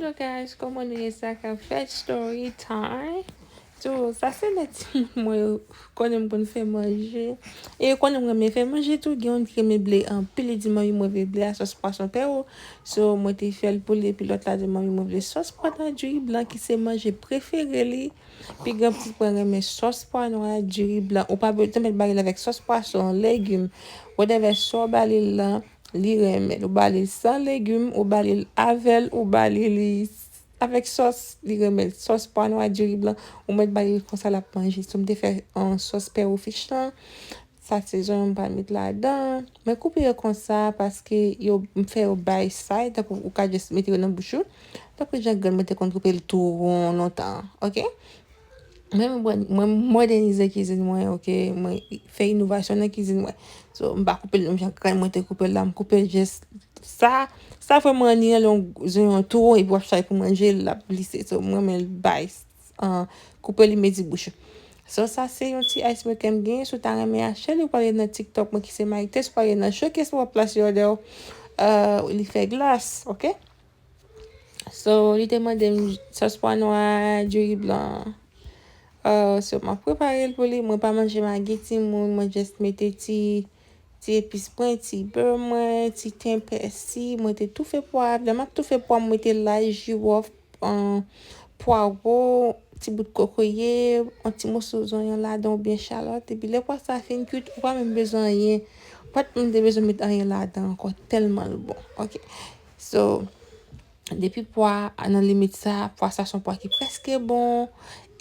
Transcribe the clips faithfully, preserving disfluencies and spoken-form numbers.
Hello guys, kòman nou ye? Sa k ap fèt? Story time. So, sa se lè timoun mwen yo konnen m konn fè manje. E yo konnen m renmen fè manje tou. Gen youn ki renmen ble anpil, li di, "Manmi, mwen vle ble a sòs pwason pewo." So, mwen te fè l pou li, epi lòt la di, "Manmi, mwen vle sòs pwa nwa diri blan," ki se manje prefere li. Pi gran pitit mwen renmen sòs pwa nwa, diri blan. Ou pa bezwen mèt ba li l avèk sòs pwason, legim, whatever sa w ba li l lan, li renmen l. Ou ba li l san legim, ou ba li l avè l, ou ba li li avèk sòs, li renmen l. Sòs pwa nwa, diri blan, ou mèt ba li l konsa, l ap manje. So, m te fè, um, sòs pewo fish lan. Sa se zonyon m pa met ladan. Mwen koupe yo konsa paske yo, m fè yo by side, tankou ou ka just mete yo nan bouch ou. Tankou jan grann mwen te konn koupe l tou won lontan an, oke? Mwen, mwen, mwen modènize kizin mwen, oke? Mwen fè inovasyon nan kizin mwen. So, m pa koupe l menm jan grann mwen te koupe l la, m koupe l just sa. Sa vrèman ni an, yon zonyon tou won, epi w ap chay pou manje l, l ap glise. So, mwen renmen l by, uh, koupe li mezi bouch ou. So, sa se yon ti ice maker m genyen. Si w ta renmen achte li, ou prale nan TikTok mwen ki se Maïté, si w prale nan Showcase, w ap plase òdè w, uh, li fè glas, oke? So, li te mande m sòs pwa nwa, diri blan. Uh, so, m ap prepare l pou li. Mwen pa manje magi timoun, mwen just mete ti, ti epis mwen, ti bè mwen, ti ten pèsi. Mwen te toufe pwa. Lè m ap toufe pwa, mwen mete lay, jiwòf, um, pwawo, ti bout kokoye, yon ti moso zonyon ladan oubyen chalòt. Epi lè pwa sa fin kwit, ou pa menm bezwen anyen. Ou pa t menm te bezwen met anyen ladan ankò, tèlman l bon. Oke. So, depi pwa a nan limit sa, pwa sa se yon pwa ki prèske bon.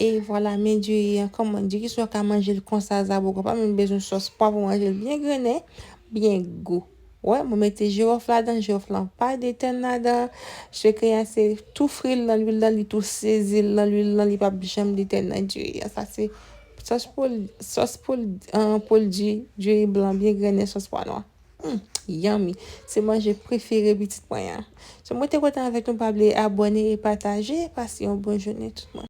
E vwala, men diri an, kòman diri sa w ka manje l konsa, zaboka, pa menm bezwen sòs pwa pou manje l byen grennen, byen gou. Wè, mwen mete jiwòf ladan, jiwòf lan pa detèn ladan. Sekrè a se tou fri l nan lwil lan, li tou sezi l nan lwil lan, li p ap janm detèn nan diri an. Sa se sòs pou l, sòs pou l, uh, pou l di, diri blan byen grennen, sòs pwa nwa. Hmm, yummy. Se manje prefere pitit mwen an. So, mwen te kontan avèk nou, pa bliye abòne e pataje. Pase yon bon jounen tout moun.